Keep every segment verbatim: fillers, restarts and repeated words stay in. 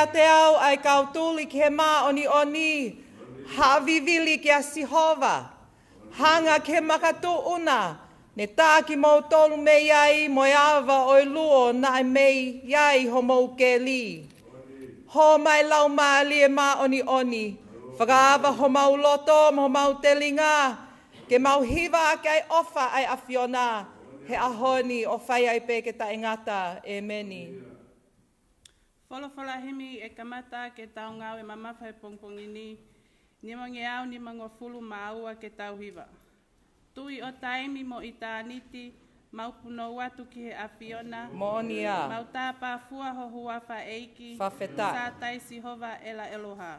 ʻiate au ʻa e kau tuli ki he māʻoniʻoni, haʻa vivili kia Sihova. Hanga ki he makatuʻuna, ne tā kimoutolu mei ai mo e ava ʻo e luo naʻe mei ai homou keli. Hō mai Laumālie Māʻoniʻoni, fakaava homau loto mo homau telinga, ke mau hiva ʻaki ʻa e ʻofa ʻa e ʻAfiona, he ʻaho ni ʻo fai ai pē ke taʻengata. ʻEmeni. Folofola himi ʻe kamata ke tau ngāue mamafa he pongipongi ni, nimangeau nimangofulu mā ua ke tau hiva. Tuʻi ʻo taimi mo ʻitāniti, mau punou atu ki he ʻAfiona. Moʻoni ā. Mau tāpafua ho huafa ʻEiki. Fakafetaʻi. Sātai Sihova ʻEla ʻEloha.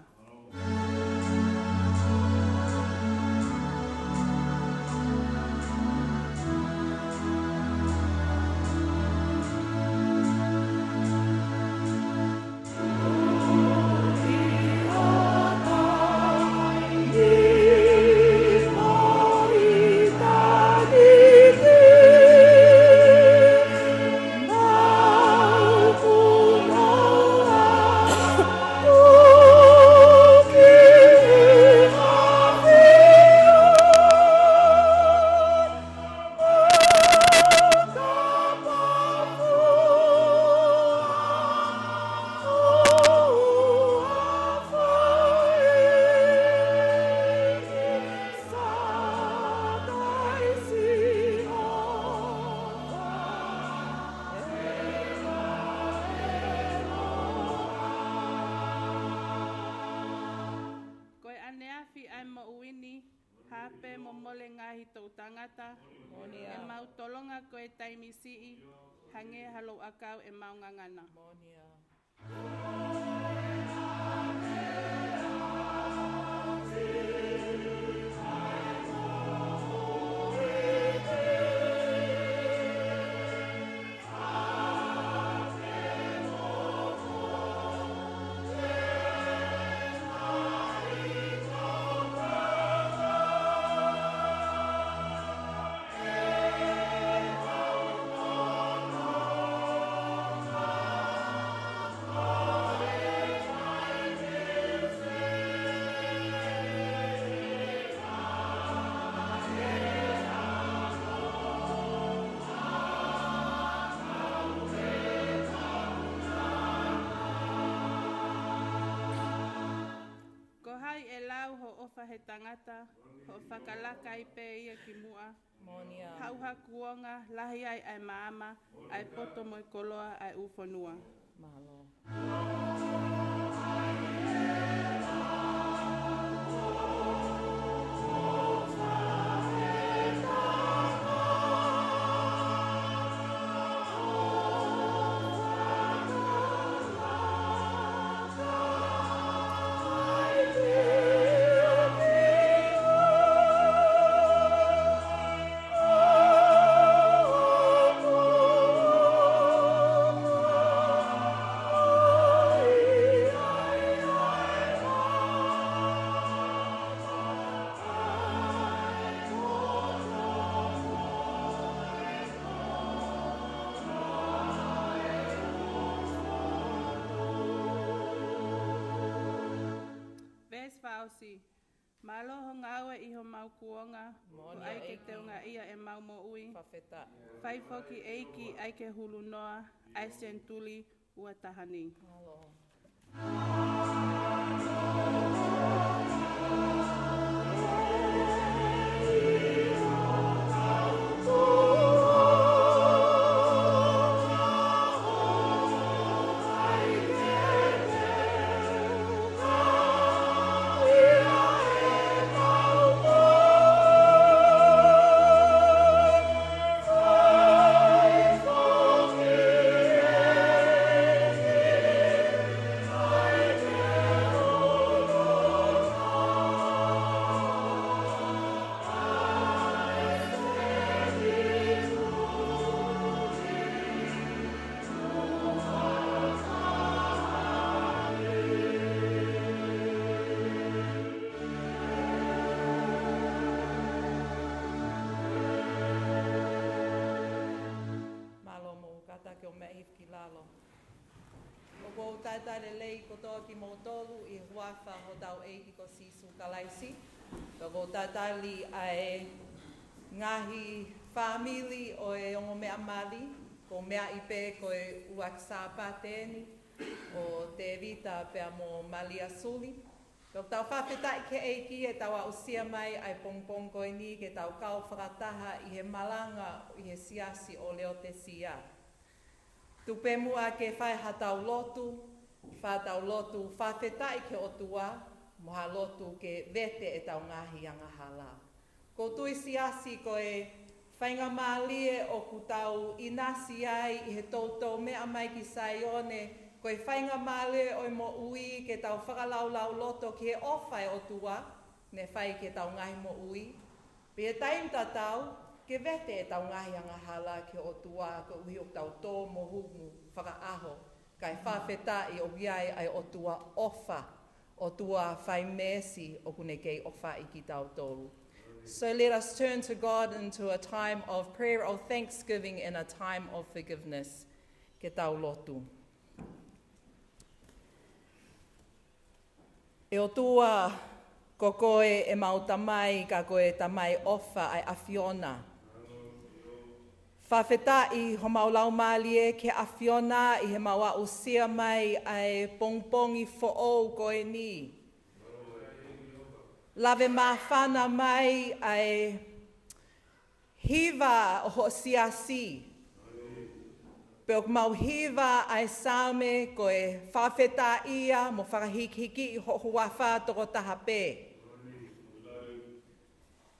Ko e ʻaneafi ʻa e moʻui ni, hape mo mole ngaahi toʻu tangata. Moʻoni ā. ʻE mau tolonga ko e taimi siʻi, hangē ha louʻakau ʻe mau ngangana. Moʻoni ā. Ko hai ʻe lau hoʻo ʻofa he tangata, hoʻo fakalaka ai pē ia ki muʻa? Moʻoni ā. Haʻu ha kuonga, lahi ai ʻa e maama, ʻa e poto mo e koloa ʻa e ʻū fonua. Mālō. Veesi fakaʻosi. Mālō hoʻo ngāue ʻi homau kuonga, ʻo ʻai ke teungaʻia ʻemau moʻui. Fakafetaʻi. Fai foki ʻEiki ʻai ke hulu noa ʻa e senituli ua taha ni. Mālō. Ko e talitali lelei kotoa kimoutolu ʻi he huafa hotau ʻEiki ko Sīsū Kalaisi. Pea ko e talitali ʻa e ngaahi fāmili ʻo e ongo meʻa mali, ko e meʻa ʻi pē ko e ʻuluaki Sāpate ni, ʻo Tēvita pea mo Malia Suli. Pea ʻoku tau fakafetaʻi ki he ʻEiki ʻetau aʻusia mai ʻa e pongipongi ko eni ke tau kau fakataha ʻi he malanga ʻi he siasi ʻo Leotesia. Tuku pē muʻa ke fai haʻatau lotu, fai haʻatau lotu fakafetaʻi ki he ʻOtua, mo ha lotu ke vete ʻetau ngaahi angahala. ʻOku ou tui siasi ko e faingamālie ʻoku tau ʻinasi ai ʻi he toutou meʻa mai ki Saione, ko e faingamālie ʻo e moʻui ke tau fakalaulauloto ki he ʻofa ʻa e ʻOtua, ne fai ki heʻetau ngaahi moʻui. Pea ʻi he taimi tatau, ke vete ʻetau ngaahi angahala ki he ʻOtua koeʻuhi ʻoku tau tō mo humu fakaʻaho, kae fakafetaʻi ʻoku ʻi ai ʻa e ʻOtua ʻofa, ʻOtua fai meesi ʻoku ne kei ʻofaʻi kitautolu. So let us turn to God into a time of prayer, of thanksgiving, and a time of forgiveness. Ke tau lotu. ʻE ʻOtua, ko koe ʻemau Tamai, ka ko e Tamai ʻofa ʻa e ʻAfiona. Fakafetaʻi homau laumālie ki he ʻAfiona ʻi heʻemau aʻusia mai ʻa e pongipongi foʻou ko eni. Lave māfana mai ʻa e hiva ʻo hoʻo siasi. Pea ʻoku mau hiva ʻa e Saame ko e fakafetaʻia mo fakahikihikiʻi ho huafa tokotaha pē.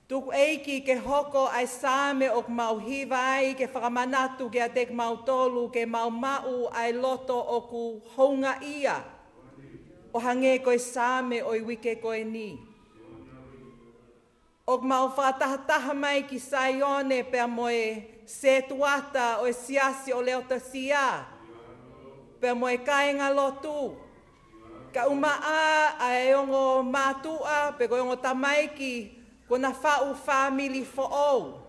Tuku ʻEiki ke hoko ʻa e Saame ʻoku mau hiva ai ke fakamanatu kiate kimautolu ke mau maʻu ʻa e loto ʻoku houngaʻia, ʻo hangē ko e Saame ʻo e uike ko eni. ʻOku mau fakatahataha mai ki Saione pea mo e setuata ʻo e siasi ʻo Leotesia, pea mo e kāingalotu, kae ʻumaʻā ʻa e ongo mātuʻa, pe ko e ongo tamaiki, kuo na faʻu fāmili foʻou.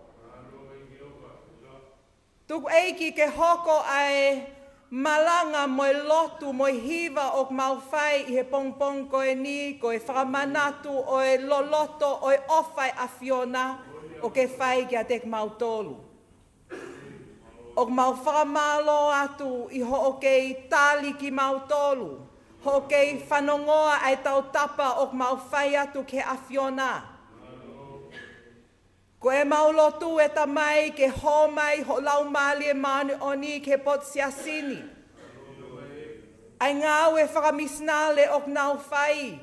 Tuku ʻEiki ke hoko ʻa e malanga mo e lotu mo e hiva ʻoku mau fai ʻi he pongipongi ko eni, ko e fakamanatu ʻo e loloto ʻo e ʻofa ʻa e ʻAfiona ʻoku ke fai kiate kimautolu. ʻOku mau fakamālō atu ʻi hoʻo kei tali kimautolu, hoʻo kei fanongoa ʻa e tautapa ʻoku mau fai atu ki he ʻAfiona. Ko ʻemau lotu ʻe Tamai ke hō mai ho Laumālie Māʻoniʻoni ki he potu siasi ni. ʻA e ngāue fakamisinale ʻoku nau fai,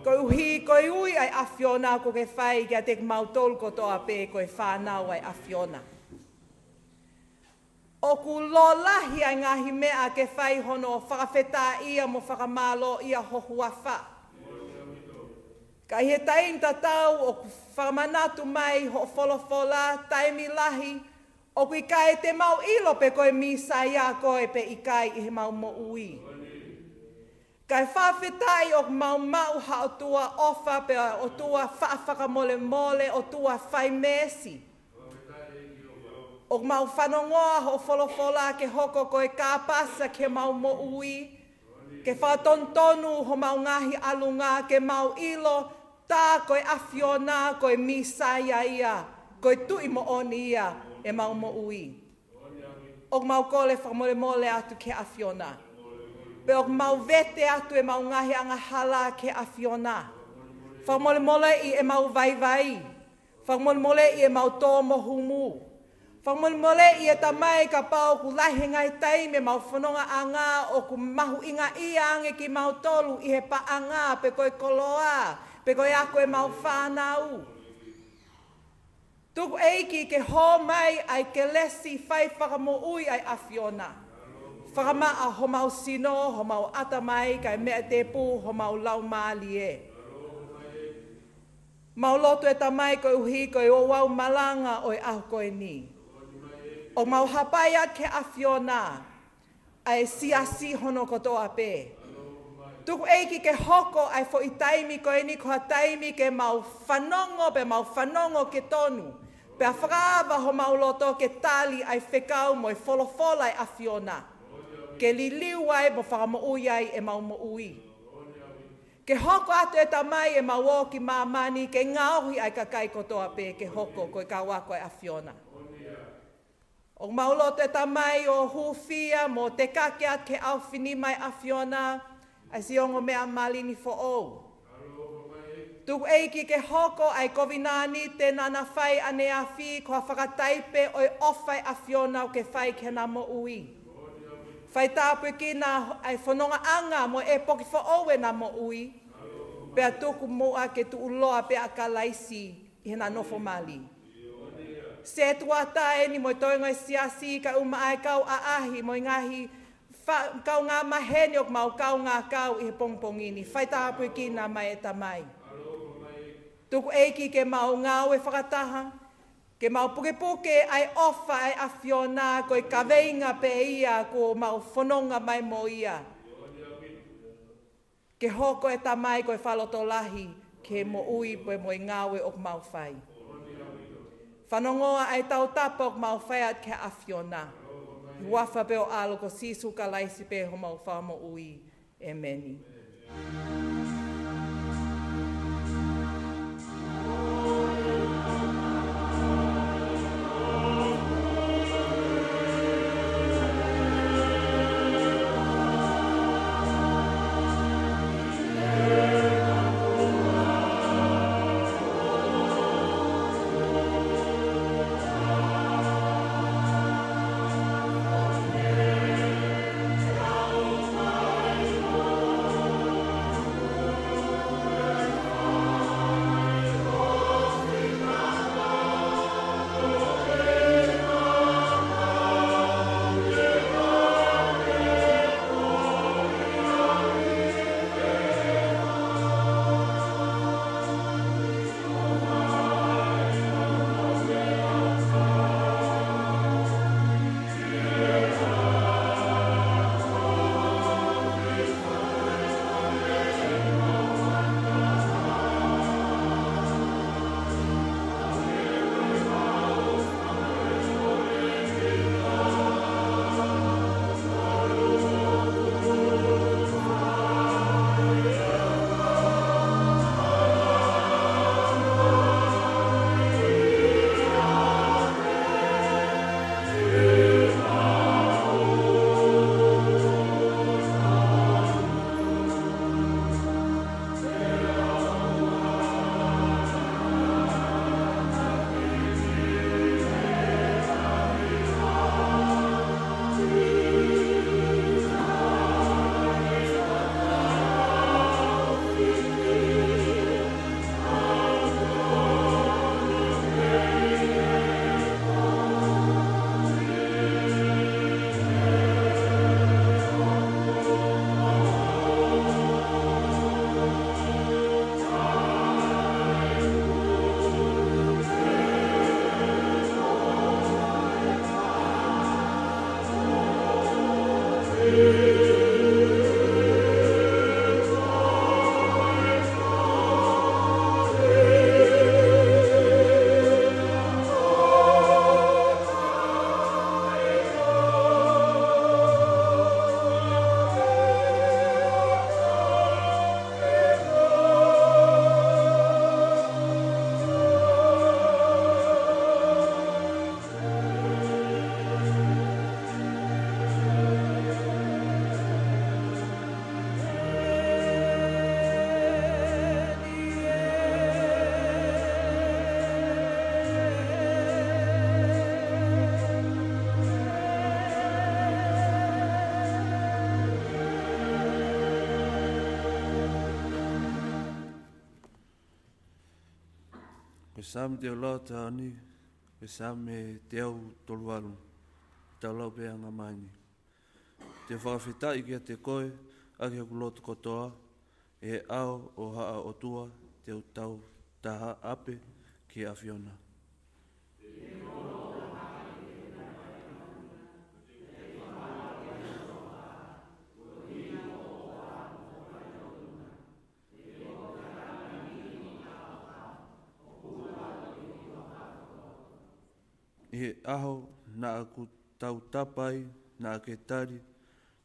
koeʻuhi ko e ui ʻa e ʻAfiona ʻoku ke fai kiate kimautolu kotoa pē ko e fānau ʻa e ʻAfiona. ʻOku lōlahi ʻa e ngaahi meʻa ke fai hono fakafetaʻia mo fakamālōʻia ho huafa. Ka ʻi he taimi tatau ʻoku fakamanatu mai hoʻo folofola, taimi lahi ʻoku ʻikai te mau ʻilo pe ko e Mīsaia koe pe ʻikai ʻi heʻemau moʻui. Kae fakafetaʻi ʻoku mau maʻu ha ʻOtua ʻofa pea ʻOtua faʻa fakamolemole, ʻOtua fai meesi. ʻOku mau fanongoa hoʻo folofola ke hoko ko e kāpasa ki heʻemau moʻui, ke fakatonutonu homau ngaahi ʻalunga, ke mau ʻilo tā ko e ʻAfiona, ko e Mīsaia ia, ko e Tuʻi moʻoni ia ʻemau moʻui. ʻOku mau kole fakamolemole atu ki he ʻAfiona. Pea ʻoku mau vete atu ʻemau ngaahi angahala ki he ʻAfiona. Fakamolemoleʻi ʻemau vaivai. Fakamolemoleʻi ʻemau tō mo humu. Fakamolemoleʻi ʻe Tamai kapau ʻoku lahi he ngaahi taimi ʻemau fonongaʻanga ʻoku mahuʻingaʻia ange kimautolu ʻi he paʻanga pe ko e koloa, pe ko e ako ʻemau fānau. Tuku ʻEiki ke hō mai ʻa e kelesi fai fakamoʻui ʻa e ʻAfiona. Fakamaʻa homau sino, homau ʻatamai, kae meʻa tēpū homau laumālie. Mau lotu ʻe Tamai koeʻuhi ko e ouau malanga ʻo e ʻaho ko eni. ʻOku mau hapai atu ki he ʻAfiona ʻa e siasi hono kotoa pē. Tuku ʻEiki ke hoko ʻa e foʻi taimi ko eni ko ha taimi ke mau fanongo pea mau fanongo ke tonu. Pea fakaava homau loto ke tali ʻa e fekau mo e folofola ʻa e ʻAfiona. ke liliu ai mo fakamoʻui ai ʻemau moʻui. Ke hoko atu, ʻe Tamai, ʻemau ō ki māmani ke ngaohi ʻa e kakai kotoa pē ke hoko ko e kau ako ʻa e ʻAfiona. ʻOku mau lotu, ʻe Tamai, ʻo hūfia mo tekaki atu ki he ʻaofinima ʻo e ʻAfiona ʻa e siʻi ongo meʻa mali ni foʻou. Tuku, ʻEiki, ke hoko ʻa e kovinānite naʻa na fai ʻaneafi ko ha fakataipe ʻo e ʻofa ʻa e ʻAfiona ʻoku ke fai ki heʻena moʻui. Fai tāpuekina ʻa e fonongaʻanga mo e ʻēpoki foʻou ʻena moʻui, pea tuku muʻa ke tuʻuloa pē ʻa Kalaisi ʻi heʻena nofo mali. Setuata eni mo e toenga ʻo e siasi, kae ʻumaʻā e kau ʻaʻahi mo e ngaahi fa-, kaungā maheni ʻoku mau kaungā kau ʻi he pongipongi ni. Fai tāpuekina mai, ʻe Tamai. Tuku, ʻEiki, ke mau ngāue fakataha, ke mau pukepuke ʻa e ʻofa ʻa e ʻAfiona, ko e kaveinga pē ia kuo mau fononga mai mo ia. Ke hoko, ʻe Tamai, ko e fakalotolahi ki he moʻui pea mo e ngāue ʻoku mau fai. Fanongoa ʻa e tautapa ʻoku mau fai atu ki he ʻAfiona. ʻI he huafa pē ʻo ho ʻAlo ko Sīsū Kalaisi pē homau Fakamoʻui. ʻĒmeni. Ko e Saame teau lau taha ni, ko e Saame teau tolu valu. Tau lau pē ʻa e anga mai ni. Te u fakafetaʻi kiate koe ʻaki hoku loto kotoa, ʻe he ʻao ʻo haʻa ʻOtua, te u tau taha ʻape ki he ʻAfiona. ʻI he ʻaho naʻa ku tautapa ai, naʻa ke tali,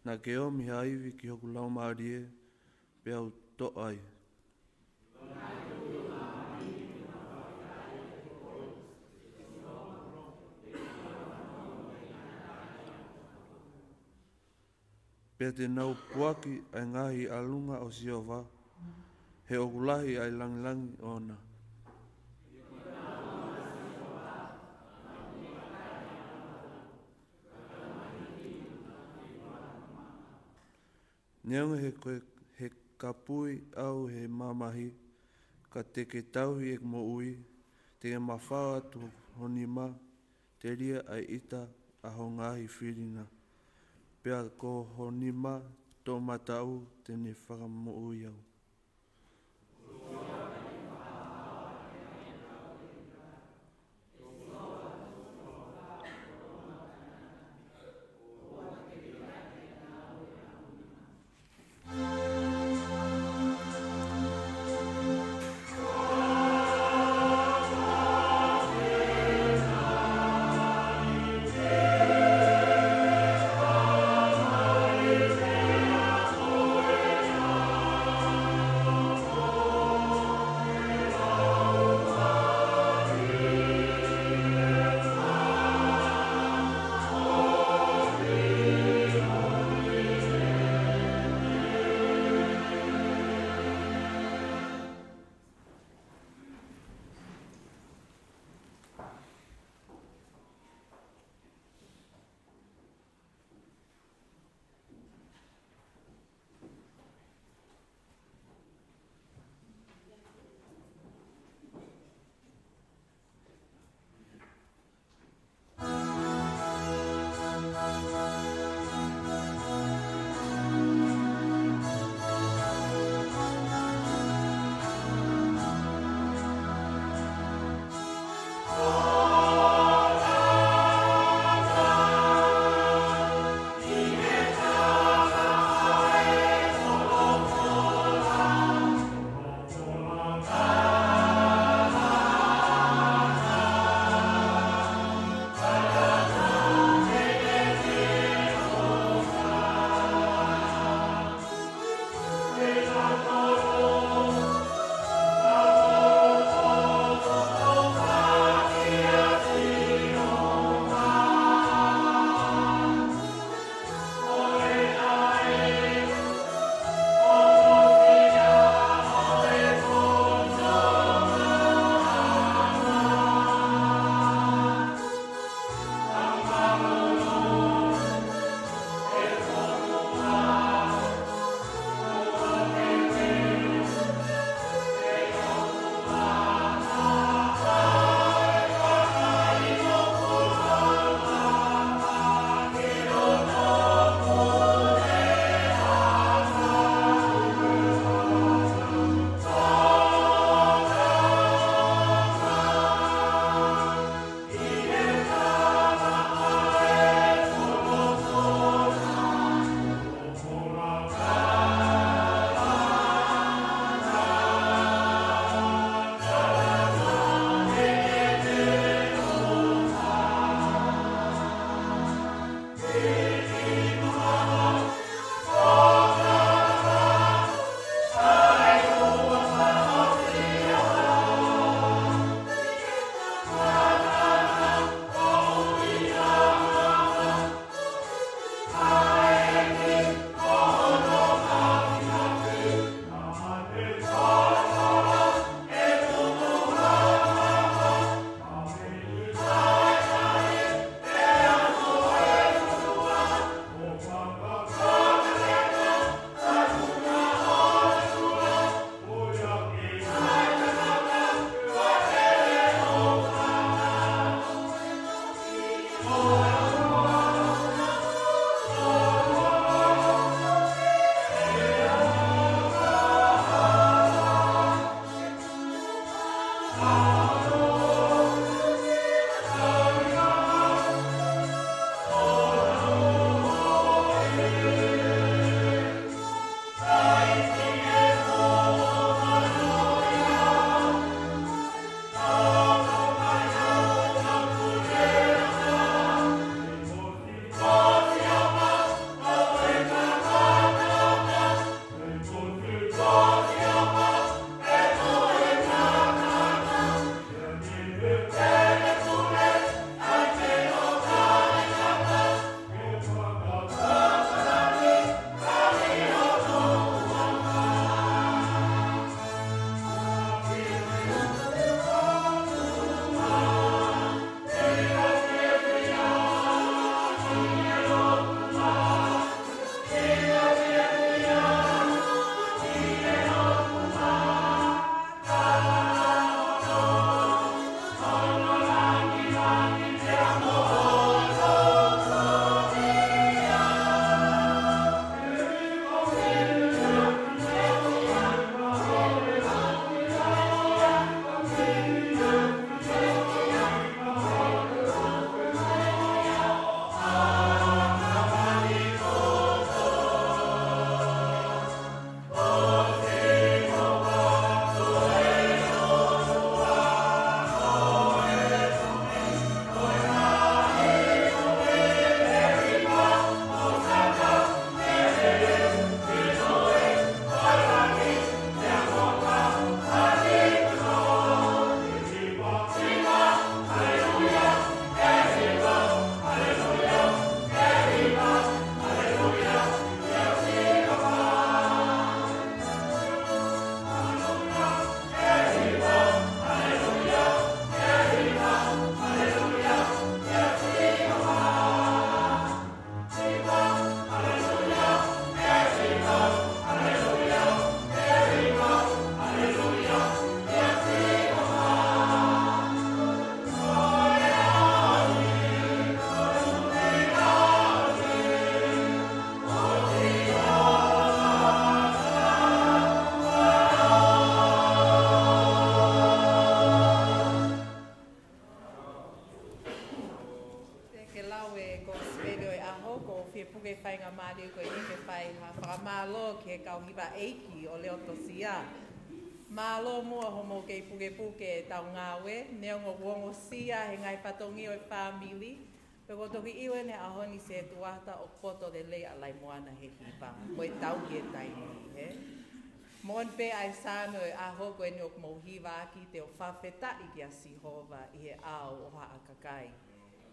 Naʻa ke ʻomi ha ivi ki hoku laumālie, peá u toʻo ai. Pea te nau puaki ʻa e ngaahi ʻalunga ʻo Sihova, he ʻoku lahi ʻa e langilangi ʻoʻona. Neongo he ko e, he kapui au he mamahi, ka te ke tauhi ʻeku moʻui, te ke mafao atu ho nima, telia ʻa e ʻita ʻa ho ngaahi filinga. Pea ko ho nima toʻomataʻu te ne fakamoʻui au. Ko eni ke fai ha fakamālō ki he kau hiva ʻeiki ʻo Leotosia. Mālō muʻa hoʻomou kei pukepuke ʻetau ngāue, neongo ʻoku ongosia he ngaahi fatongia ʻo e fāmili, pea ʻoku toki ʻilo ʻeni he ʻaho ni Setuata ʻoku poto lelei ʻa Laimoana he hiva, mo e tauhi e taimi, hē? Moʻoni pē ʻa e same ʻo e ʻaho ko eni ʻoku mou hiva ʻaki, te u fakafetaʻi kia Sihova ʻi he ʻao ʻo haʻa kakai,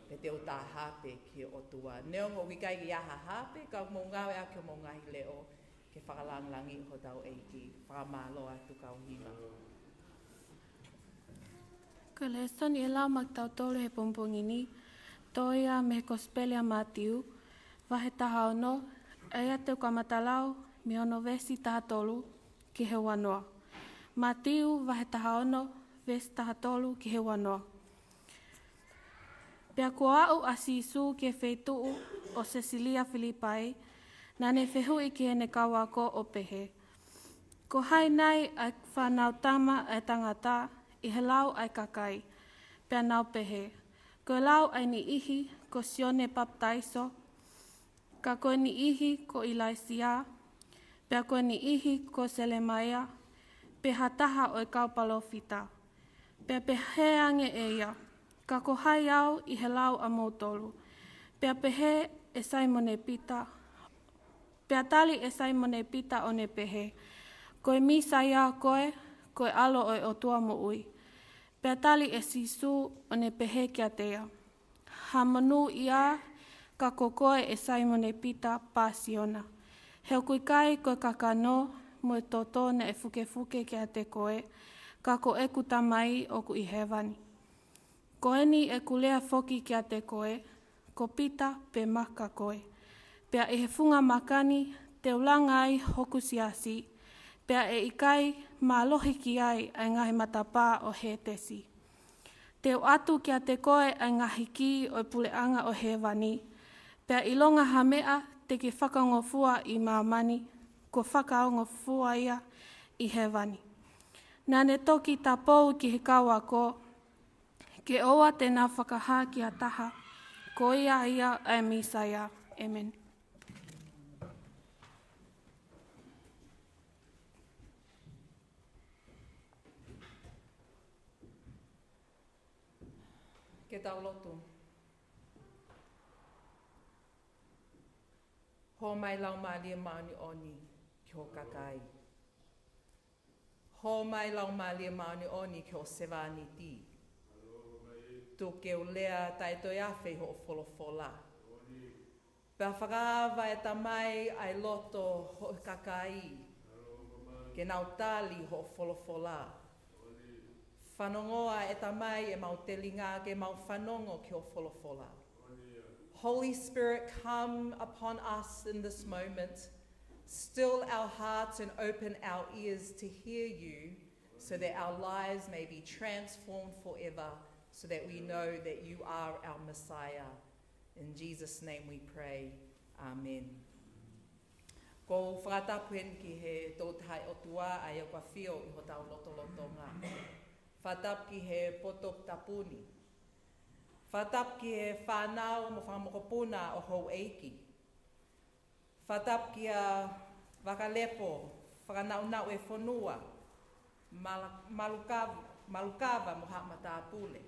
pea te u tā hape ki he ʻOtua. Neongo ʻoku ʻikai ke ʻi ai ha hape, ka mou ngāueʻaki homou ngaahi leʻo ke fakalāngilangiʻi hotau ʻEiki. Fakamālō atu kau hiva. Ko e lēsoni ʻe lau maʻa kitautolu he pongipongi ni, toʻo ia mei he Kosipeli ʻa Mātiu, vahe taha ono, ʻa ia te u kamata lau mei hono veesi taha tolu ki he ua noa. Mātiu vahe taha ono, veesi taha tolu ki he ua noa. Pea kuo aʻu ʻa Sīsū ki he feituʻu ʻo Sesilia Filipai, naʻa ne fehuʻi ki heʻene kau ako ʻo pehē, Ko hai nai ʻa e fānautama ʻa e tangata ʻi he lau ʻa e kakai? Pea nau pehē, Ko e lau ʻa e niʻihi ko Sione Papitaiso, ka ko e niʻihi ko ʻIlaisiā, pea ko e niʻihi ko Selemaia, pe ha taha ʻo e kau palōfita. Pea pehē ange ʻe ia, Ka ko hai au ʻi he lau ʻamoutolu? Pea pehē ʻe Saimone Pita, pea tali ʻe Saimone Pita ʻo ne pehē, Ko e Mīsaia koe, ko e ʻAlo ʻo e ʻOtua moʻui. Pea tali ʻe Sīsū ʻo ne pehē kiate ia, Ha monūʻia ka ko koe ʻe Saimone Pita Pāsiona. He ʻoku ʻikai ko e kakano mo e toto naʻe fukefuke kiate koe, ka ko ʻeku Tamai ʻoku ʻi hēvani. Ko eni ʻeku lea foki kiate koe, ko Pita pe maka koe. Pea ʻi he funga maka ni te u langa ai hoku siasi, pea ʻe ʻikai mālohi ki ai ʻa e ngaahi matapā ʻo Hētesi. Te u ʻatu kiate koe ʻa e ngaahi kī ʻo e puleʻanga ʻo hēvani, pea ʻilonga ha meʻa te ke fakaongofua ʻi māmani, kuo fakaongofua ia ʻi hēvani. Naʻa ne toki tapou ki he kau ako, ke ʻoua te nau fakahā ki ha taha, ko ia ia ʻa e Mīsaia. ʻĒmeni. Ke tau lotu. Hō mai Laumālie Māʻoniʻoni ki ho kakai. Hō mai Laumālie Māʻoniʻoni ki ho sevāniti. Tuku ke u lea taʻetoeafe ʻi hoʻo folofola. Pea fakaava ʻe Tamai ʻa e loto ʻo ho kakai, ke nau tali hoʻo folofola. Fanongoa ʻe Tamai ʻemau telinga ke mau fanongo ki ho folofola. Holy Spirit, come upon us in this moment. Still our hearts and open our ears to hear you, so that our lives may be transformed forever, so that we know that you are our Messiah. In Jesus' name we pray. Amen. ʻOku ou fakatapu heni ki he Tolu Tahaʻi ʻOtua ʻa ia ʻoku ʻafio ʻi hotau lotolotonga. Fakatapu ki he poto tapu ni. Fakatapu ki he fānau mo e fanga mokopuna ʻo houʻeiki. Fakatapu kia Vakalepo, Fakanāunau ʻo e Fonua, Mala-, Malukava, Malukava mo haʻa matāpule.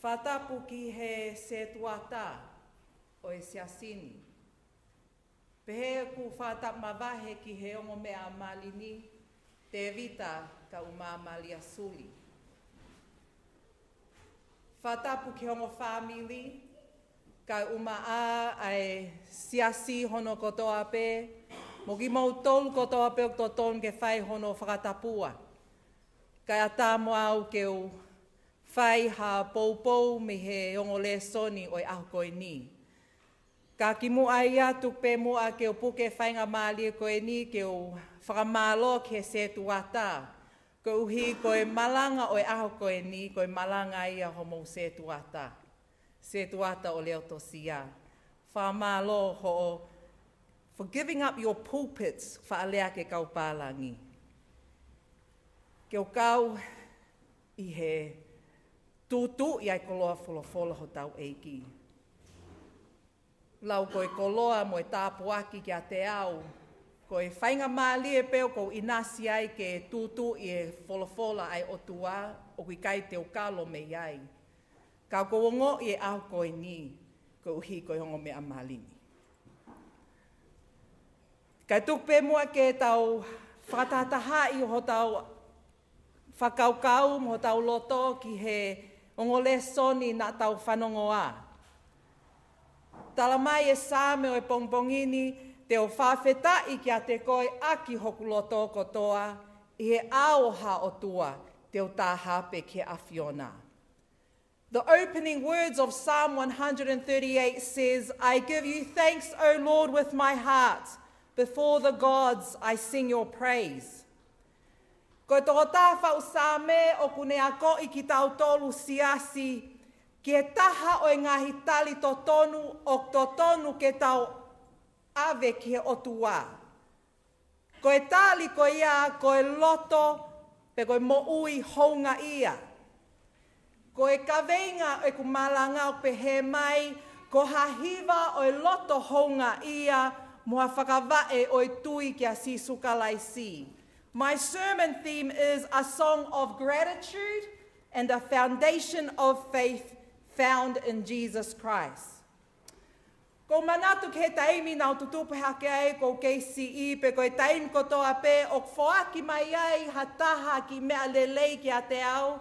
Fakatapu ki he setuata ʻo e siasi ni. Pehē ʻeku fakatapu mavahe ki he ongo meʻa mali ni, Tēvita kae ʻumaʻā Malia Suli. Fakatapu ki he ongo fāmili, kae ʻumaʻā ʻa e siasi hono kotoa pē, mo kimoutolu kotoa pē ʻoku totonu ke fai hono fakatapua. Kae ʻatā mo au ke u fai ha poupou mei he ongo lēsoni ʻo e ʻaho ko eni. Ka kimuʻa ia tuku pē muʻa ke u puke faingamālie ko eni ke u fakamālō ki he setuata, koeʻuhi ko e malanga ʻo e ʻaho ko eni, ko e malanga ia homou setuata. Setuata ʻo Leotosia. Fakamālō hoʻo for giving up your pulpits, faʻa lea ki he kau pālangi. Ke u kau ʻi he tūtuuʻi ʻa e koloa folofola hotau ʻEiki. Lau ko e koloa mo e tāpuaki kiate au, ko e faingamālie pē ʻoku ou ʻinasi ai ke tūtuuʻi e folofola ʻa e ʻOtua, ʻoku ʻikai te u kalo mei ai. Ka ʻoku ou ongoʻi e ʻaho ko eni, koeʻuhi ko e ongo meʻa mali ni. Kae tuku pē muʻa ke tau fakatahatahaʻi hotau fakakaukau mo hotau loto ki he ongo lēsoni naʻa tau fanongoa. Tala mai e Saame ʻo e pongipongi ni, te u fakafetaʻi kiate koe ʻaki hoku loto kotoa, ʻi he ʻao ʻo ha ʻOtua, te u tā haape ki he ʻAfiona. The opening words of Psalm one hundred and thirty-eight says, "I give you thanks, O Lord, with my heart. Before the gods, I sing your praise." Ko e tokotaha faʻu Saame ʻoku ne akoʻi kitautolu siasi ki he taha ʻo e ngaahi tali totonu ʻoku totonu ke tau ʻave ki he ʻOtua. Ko e tali ko ia, ko e loto, pe ko e moʻui houngaʻia. Ko e kaveinga ʻeku malanga ʻoku pehē mai, ko ha hiva ʻo e loto houngaʻia, mo ha fakavaʻe ʻo e tui kia Sīsū Kalaisi. My sermon theme is a song of gratitude and a foundation of faith found in Jesus Christ. ʻOku ou manatu ki he taimi naʻa ku tutupu hake ai ʻoku ou kei siʻi, pe ko e taimi kotoa pē ʻoku foaki mai ai ha taha ha kiʻi meʻa lelei kiate au.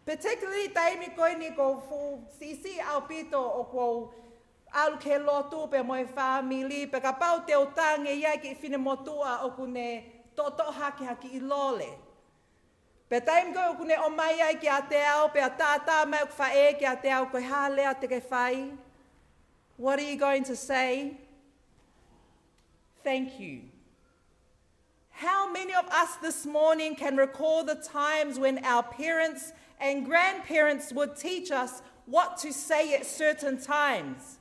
Particularly taimi ko eni ʻoku ou fuʻu siʻisiʻi ʻaupito ʻoku ou ʻalu ki he lotu pea mo e fāmili, pe kapau te u tangi ai ki he finemotuʻa ʻoku ne toʻotoʻo hake ha kiʻi lole. Pea taimi ko ē ʻoku ne ʻomai ai kiate au, pea tātā mai ʻeku faʻē kiate au, ko e hā e lea te ke fai? What are you going to say? Thank you. How many of us this morning can recall the times when our parents and grandparents would teach us what to say at certain times?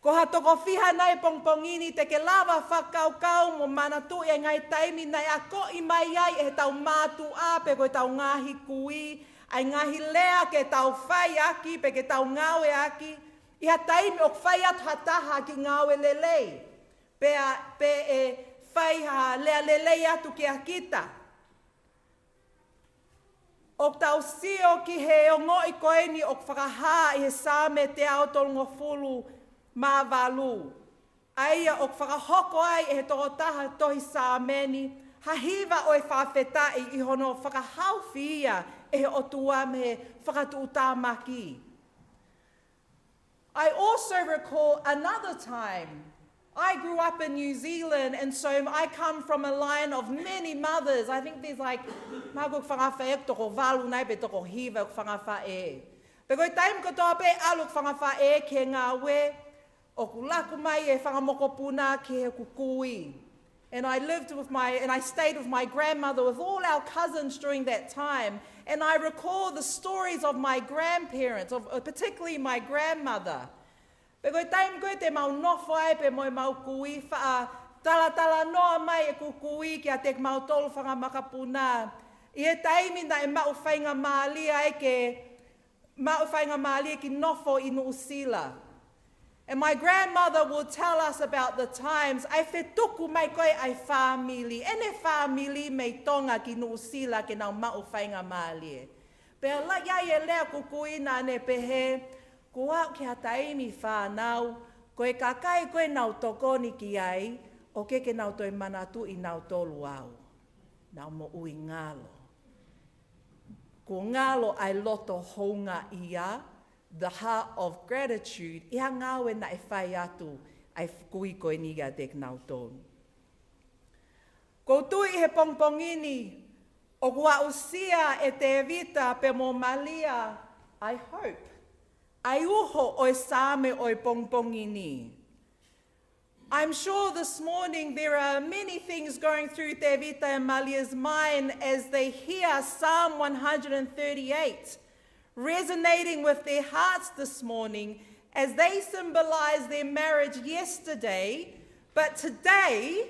Ko ha toko fiha nai pongipongi ni te ke lava fakakaukau mo manatuʻi e ngaahi taimi naʻe akoʻi mai ai ʻe heʻetau mātuʻa pe ko ʻetau ngaahi kui, ʻa e ngaahi lea ke tau fai ʻaki pe ke tau ngāueʻaki, ʻi ha taimi ʻoku fai atu ha taha ha kiʻi ngāue lelei, pea, pe ʻe fai ha lea lelei atu kia kita. ʻOku tau sio ki he ongoʻi ko eni ʻoku fakahā ʻi he Saame teau tolungofulu mā valu. ʻA ia ʻoku fakahoko ai ʻe he tokotaha tohi Saame ni, ha hiva ʻo e fakafetaʻi ʻi hono fakahaofi ia ʻe he ʻOtua mei he fakatuʻutāmaki. I also recall another time. I grew up in New Zealand, and so I come from a line of many mothers. I think there's, like, mahalo ʻoku ou fanga faʻē ʻoku toko valu nai pe toko hiva ʻeku fanga faʻē. Pe ko e taimi kotoa pē ʻalu ʻeku fanga faʻē ki he ngāue, ʻoku laku mai e fanga mokopuna ki heʻeku kui. And I lived with my, and I stayed with my grandmother, with all our cousins during that time. And I recall the stories of my grandparents, of, uh, particularly my grandmother. Pe ko e taimi ko ē te mau nofo ai pea mo ʻemau kui, faʻa talatalanoa mai ʻeku kui kiate kimautolu fanga makapuna ʻi he taimi naʻe maʻu faingamālie ai ke maʻu faingamālie ke nofo ʻi Nuʻusila. And my grandmother will tell us about the times, ʻa e fetuku mai ko ē ʻa e fāmili, ʻene fāmili mei Tonga ki Nuʻusila ke nau maʻu faingamālie. Pea lahi ai e lea ʻeku kui naʻa ne pehē, kuo aʻu ki ha taimi fānau, ko e kakai ko ē naʻa ku tokoni ki ai, ʻoku ʻikai ke nau toe manatuʻi nautolu au. Nau moʻui ngalo. Kuo ngalo ʻa e loto houngaʻia, the heart of gratitude, ʻi he ngāue naʻe fai atu ʻa e kui ko eni kiate kinautolu. ʻOku ou tui ʻi he pongipongi ni, ʻoku aʻusia ʻe Tēvita pea mo Malia, I hope, ʻa e uho ʻo e Saame ʻo e pongipongi ni. I'm sure this morning there are many things going through Tēvita and Malia's mind as they hear Psalm one hundred and thirty-eight resonating with their hearts this morning as they symbolize their marriage yesterday, but today,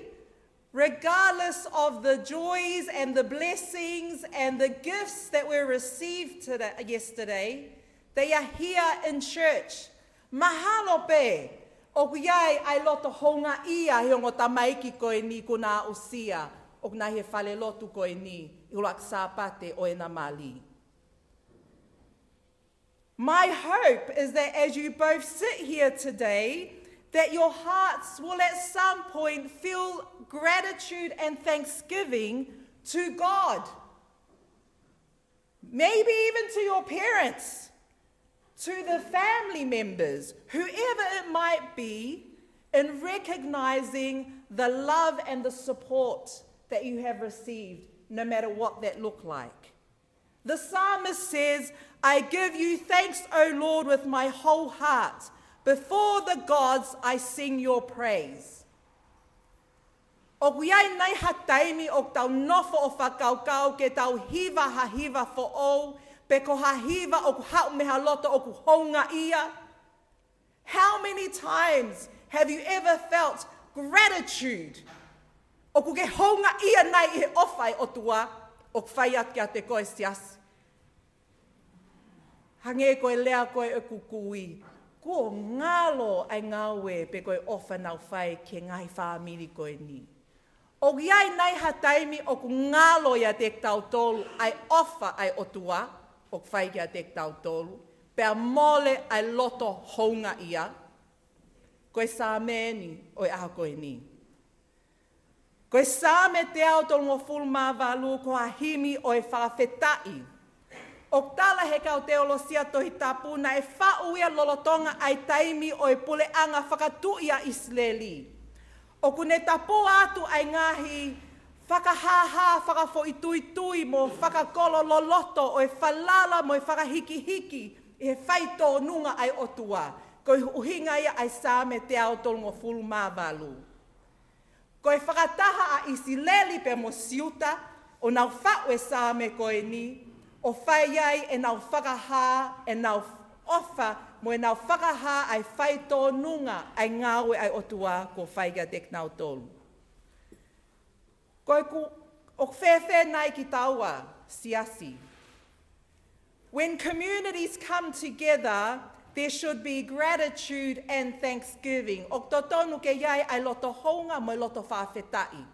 regardless of the joys and the blessings and the gifts that were received today, yesterday, they are here in church. Mahalo pē ʻOku ʻi ai ʻa e loto houngaʻia he ongo tamaiki ko eni kuo na aʻusia, ʻoku na ʻi he falelotu ko eni ʻi he ʻuluaki Sāpate ʻo ʻena mali. My hope is that as you both sit here today, that your hearts will at some point feel gratitude and thanksgiving to God. Maybe even to your parents, to the family members, whoever it might be, in recognizing the love and the support that you have received, no matter what that look like. The psalmist says, "I give you thanks, O Lord, with my whole heart. Before the gods, I sing your praise." ʻOku ʻi ai nai ha taimi ʻoku tau nofo ʻo fakakaukau ke tau hiva ha hiva foʻou, pe ko ha hiva ʻoku haʻu mei ha loto ʻoku houngaʻia? How many times have you ever felt gratitude? ʻOku ke houngaʻia nai ʻi he ʻofa ʻa e ʻOtua ʻoku fai atu kiate koe, siasi? Hangē ko e lea ko ē ʻeku kui, kuo ngalo ʻa e ngāue pe ko e ʻofa naʻa nau fai ki he ngaahi fāmili ko eni. ʻOku ʻi ai nai ha taimi ʻoku ngalo ʻiate kitautolu ʻa e ʻofa ʻa e ʻOtua ʻoku fai kiate kitautolu, pea mole ʻa e loto houngaʻia? Ko e Saame eni ʻo e ʻaho ko eni. Ko e Saame teau tolungofulu mā valu, ko ha himi ʻo e fakafetaʻi. ʻOku tala he kau teolosia Tohi Tapu naʻe faʻu ia lolotonga ʻa e taimi ʻo e puleʻanga fakatuʻi ʻa ʻIsileli. ʻOku ne tapua atu ʻa e ngaahi fakahāhā, fakafoʻituitui mo fakakolo loloto ʻo e falala mo e fakahikihiki ʻi he faitōnunga ʻa e ʻOtua. Ko e ʻuhinga ia ʻa e Saame teau tolungofulu mā valu. Ko e fakataha ʻa ʻIsileli pea mo Siuta, ʻo nau faʻu e Saame ko eni, ʻo fai ai ʻenau fakahā, ʻenau ʻofa, mo ʻenau fakahā ʻa e faitōnunga ʻa e ngāue ʻa e ʻOtua kuo fai kiate kinautolu. Ko e ku-, ʻoku fēfē nai kitaua, siasi? When communities come together, there should be gratitude and thanksgiving. ʻOku totonu ke ʻi ai ʻa e loto hounga mo e loto fakafetaʻi.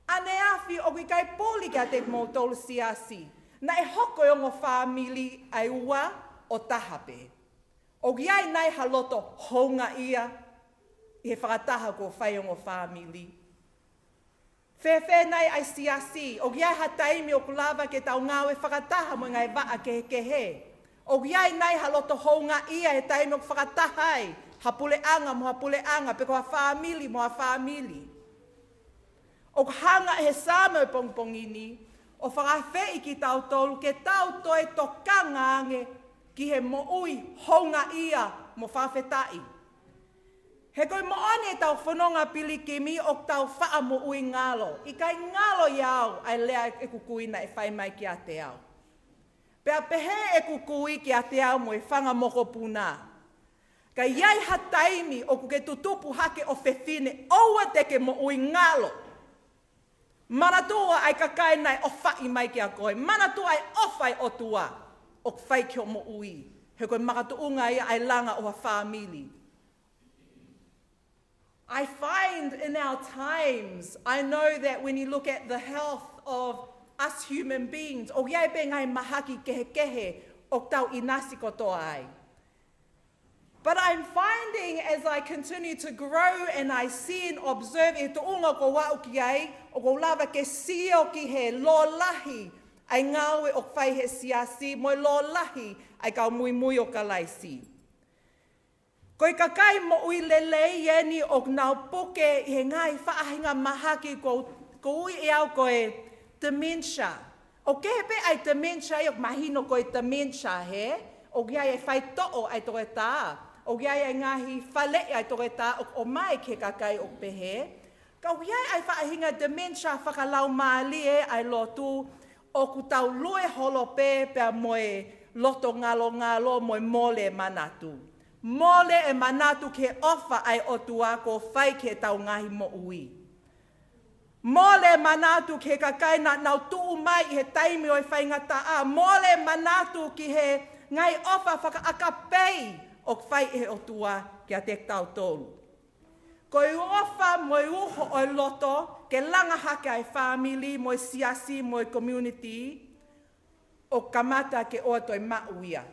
ʻAneafi ʻoku ʻikai puli kiate kimoutolu, siasi, naʻe hoko e ongo fāmili ʻa e ua ʻo taha pē? ʻOku ʻi ai nai ha loto houngaʻia ʻi he fakataha kuo fai ongo fāmili? Fēfē nai ʻa e siasi? ʻOku ʻi ai ha taimi ʻoku lava ke tau ngāue fakataha mo e ngaahi vaʻa kehekehe? ʻOku ʻi ai nai ha loto houngaʻia he taimi ʻoku fakataha ai ha puleʻanga mo ha puleʻanga, pe ko ha fāmili mo ha fāmili? ʻOku hanga ʻe he Saame ʻo e pongipongi ni ʻo fakaafeʻi kitautolu ke tau toe tokanga ange ki he moʻui houngaʻia mo fakafetaʻi. He ko e moʻoni ʻetau fononga pilikimi ʻoku tau faʻa moʻui ngalo. ʻIkai ngalo ia au, ʻa e lea ʻeku kui naʻe fai mai kiate au. Pea pehē ʻeku kui kiate au mo e fanga mokopuna, ka ʻi ai ha taimi ʻoku ke tutupu hake ʻo fefine, ʻoua te ke moʻui ngalo. Manatua ʻa e kakai naʻe ʻofaʻi mai kia koe. Manatua ʻa e ʻofa ʻa e ʻOtua ʻoku fai ki hoʻo moʻui. He ko e makatuʻunga ia ʻa e langa ʻo ha fāmili. I find in our times, I know that when you look at the health of us human beings, ʻoku ʻi ai pē ngaahi mahaki kehekehe ʻoku tau ʻinasi kotoa ai. But I'm finding, as I continue to grow and I see and observe, ʻi he tuʻunga ʻoku ou aʻu ki ai, ʻoku ou lava ke sio ki he lōlahi ʻa e ngāue ʻoku fai he siasi, mo e lōlahi ʻa e kau muimui ʻo Kalaisi. Ko e kakai moʻui lelei eni ʻoku nau puke ʻi he ngaahi faʻahinga mahaki ʻoku, ʻoku ui ʻe au ko e dementia. ʻOku kehe pē ʻa e dementia ia, ʻoku mahino ko e dementia he ʻoku ʻi ai e faitoʻo ʻa e toketā, ʻoku ʻi ai e ngaahi faleʻi ʻa e toketā ʻoku ʻomai ki he kakai ʻoku pehē. Ka ʻoku ʻi ai ʻa e faʻahinga dementia fakalaumālie ʻa e lotu, ʻoku tau lue holo pē pea mo e loto ngalongalo mo e mole e manatu. Mole e manatu ki he ʻofa ʻa e ʻOtua kuo fai ki heʻetau ngaahi moʻui. Mole e manatu ki he kakai naʻa nau tuʻu mai ʻi he taimi ʻo e faingataʻa. Mole e manatu ki he ngaahi ʻofa fakaʻakapei ʻoku fai ʻe he ʻOtua kiate kitautolu. Ko e ʻofa mo e uho ʻo e loto ke langa hake ʻa e fāmili mo e siasi mo e community, ʻoku kamata ke ʻoua toe maʻu ia.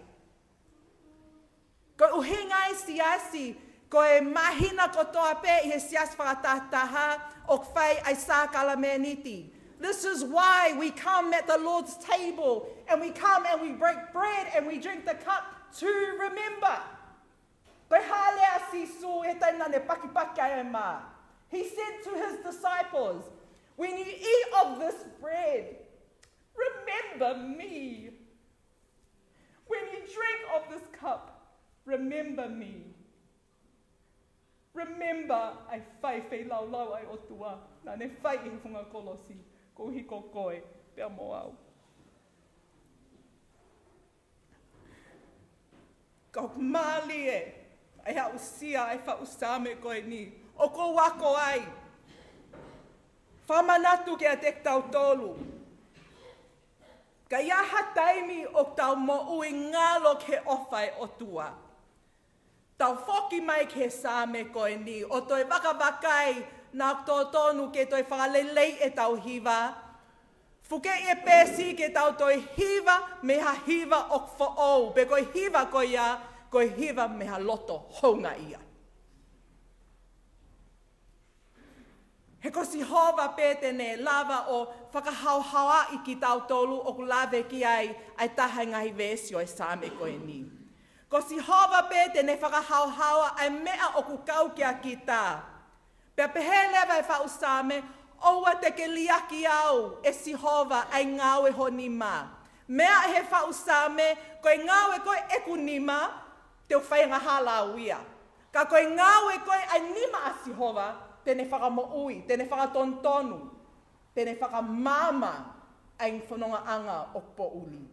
Ko e ʻuhinga ʻa e siasi, ko e māhina kotoa pē ʻi he siasi fakatahataha ʻoku fai ʻa e sākalamēniti. This is why we come at the Lord's table and we come and we break bread and we drink the cup to remember. Ko e hā e lea ʻa Sīsū he taimi naʻa ne pakipaki ai e mā? He said to his disciples, "When you eat of this bread, remember me. When you drink of this cup, remember me." Remember ʻa e fai feilaulau ʻa e ʻOtua naʻa ne fai ʻi he funga kolosi, koeʻuhi ko koe pea mo au. Ka ʻoku mālie ʻa e aʻusia ʻa e faʻu Saame ko eni ʻoku ou ako ai. Fakamanatu kiate kitautolu, ka ʻi ai ha taimi ʻoku tau moʻui ngalo ki he ʻofa ʻa e ʻOtua, tau foki mai ki he Saame ko eni ʻo toe vakavakai naʻa totonu ke toe fakaleleiʻi ʻetau hiva. Fukeʻi e peesi ke tau toe hiva mei ha hiva ʻoku foʻou, pe ko e hiva ko ia, ko e hiva mei ha loto houngaʻia. He ko Sihova pē te ne lava ʻo fakahaohaoaʻi kitautolu, ʻoku lave ki ai ʻa e taha e ngaahi veesi ʻo e Saame ko eni. Ko Sihova pē te ne fakahaohaoa ʻa e meʻa ʻoku kau kia kita. Pea pehē leva e faʻu Saame, ʻoua te ke liʻaki au, ʻe Sihova, ʻa e ngāue ho nima. Meaʻi he faʻu Saame, ko e ngāue ko ē ʻeku nima, te u fai angahala au ia. Ka ko e ngāue ko ē ʻa e nima ʻa Sihova, te ne fakamoʻui, te ne fakatonutonu, te ne fakamaama ʻa e fonongaʻanga ʻoku poʻuli.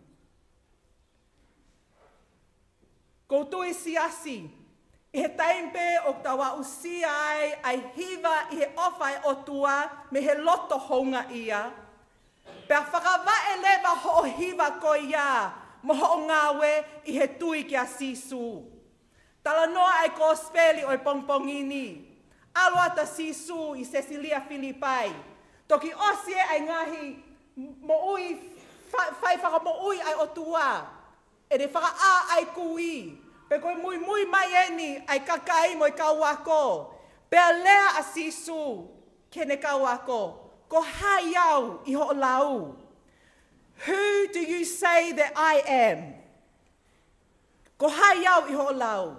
Ko u tui siasi, ʻi he taimi pē ʻoku tau aʻusia ai ʻa e hiva ʻi he ʻofa ʻa e ʻOtua mei he loto houngaʻia, pea fakavaʻe leva hoʻo hiva ko ia mo hoʻo ngāue ʻi he tui kia Sīsū. Talanoa ʻa e kosipeli ʻo e pongipongi ni. ʻAlu atu ʻa Sīsū ʻi Sesalia Filipai. Toki ʻosi ē ʻa e ngaahi moʻui fa-, fai fakamoʻui ʻa e ʻOtua. ʻEne fakaʻā ʻa e kui. Pea ko e muimui mai eni ʻa e kakai mo e kau ako. Pea lea ʻa Sīsū ki heʻene kau ako, ko hai au ʻi hoʻo lau? Who do you say that I am? Ko hai au ʻi hoʻo lau?